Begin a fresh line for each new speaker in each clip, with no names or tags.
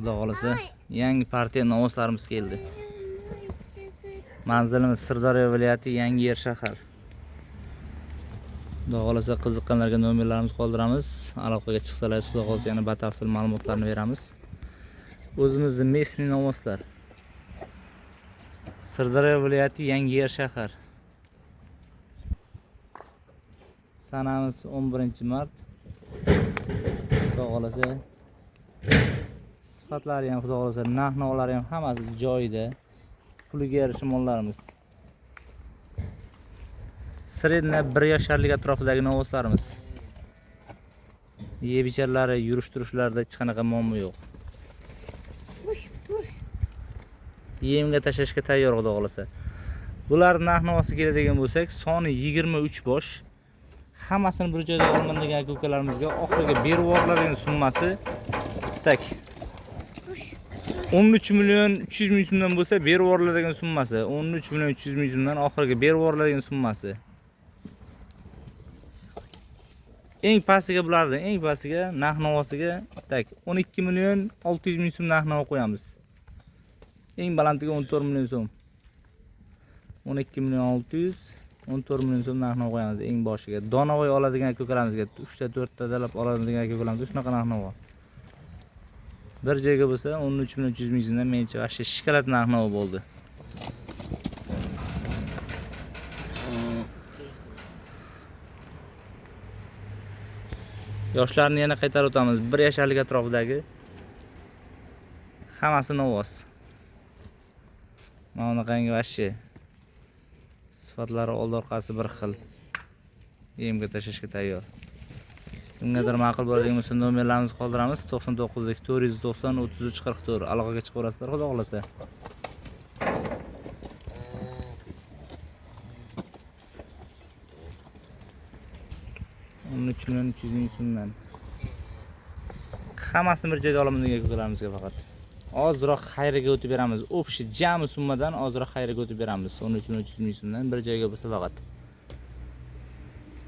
Xudo xohlasa yangi partiya novvoslarimiz keldi. Manzilimiz Sirdaryo viloyati Yangiyer shahar. Xudo xohlasa qiziqqanlarga nomerlarimizni qoldiramiz. Aloqaga chiqsalar Xudo xohlasa yana batafsil ma'lumotlarni beramiz. O'zimizni местный novvoslar. Sirdaryo viloyati Yangiyer shahar. Sanamiz 11 mart. Xudo xohlasa sifatlari ham, Xudo xohlasa narx-navolari ham hammasi joyida. Puliga yarasha mollarimiz. Средний 1 yasharlik atrofidagi novvoslarimiz. Yeb icharlari, yurish turishlarida hech qanaqa muammo yo'q. Yemga tashlashga tayyor, Xudo xohlasa. Bular narx-navosi keladigan bo'lsak, soni 23 bosh. Hammasini bir joyda olaman degan aka ukalarimizga oxirgi berib yuboriladigan summasi так 13 million 300 ming so'mdan bo'lsa, berib yuboriladigan summasi 13 million 300 ming so'mdan oxirgi berib yuboriladigan summasi. Eng pastiga bularni, eng pastiga narx-navosiga так 12 million 600 ming so'm narx-navo qo'yamiz. Eng balandiga 14 million so'm. 12 million 600, 14 million so'm narx-navo qo'yamiz eng boshiga. Donavoy oladigan aka ukalarimizga 3 ta 4 ta dalab oladigan aka ukalarimizga shunaqa narx-navo. Bir joyga bo'lsa 13 million 300 ming so'mdan menimcha вообще шоколад narx-navo bo'ldi. Yoshlarni yana qaytarib o'tamiz. 1 yasharlik atrofidagi hammasi novvos. Mana bunaqangi вообще sifatlari oldi orqasi bir xil. Yemga tashlashga tayyor. Kimgadir ma'qul bo'ladigan bo'lsa nomerlarimizni qoldiramiz. 99 490 33 44 aloqaga chiqaverasizlar, Xudo xohlasa. 13 million 300 ming so'mdan. Hammasini bir joyda olaman degan ukalarimizga faqat ozroq xayriga o'tib beramiz. Общий jami summadan ozroq xayriga o'tib beramiz. 13 million 300 ming so'mdan bir joyga bo'lsa faqat.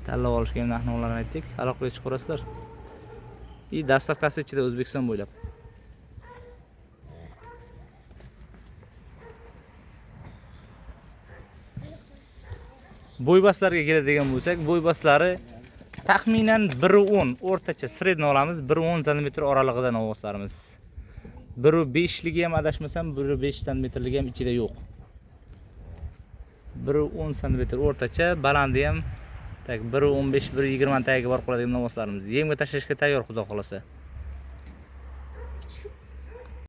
Tanlab olishga ham narx-navolarni aytdik. Aloqaga chiqaverasizlar. И доставка si ichida O'zbekiston bo'ylab. Bo'yboslarga keladigan bo'lsak, bo'yboslari taxminan 1.10 o'rtacha средний olamiz, 1.10 sm oralig'ida novvoslarimiz. 1.5 ligi ham, adashmasam 1.5 santimetrligi ham ichida yo'q. 1.10 sm o'rtacha, balandi ham так 1.15, 1.20 tagiga borib qoladigan novvoslarimiz. Yemga tashlashga tayyor, Xudo xohlasa.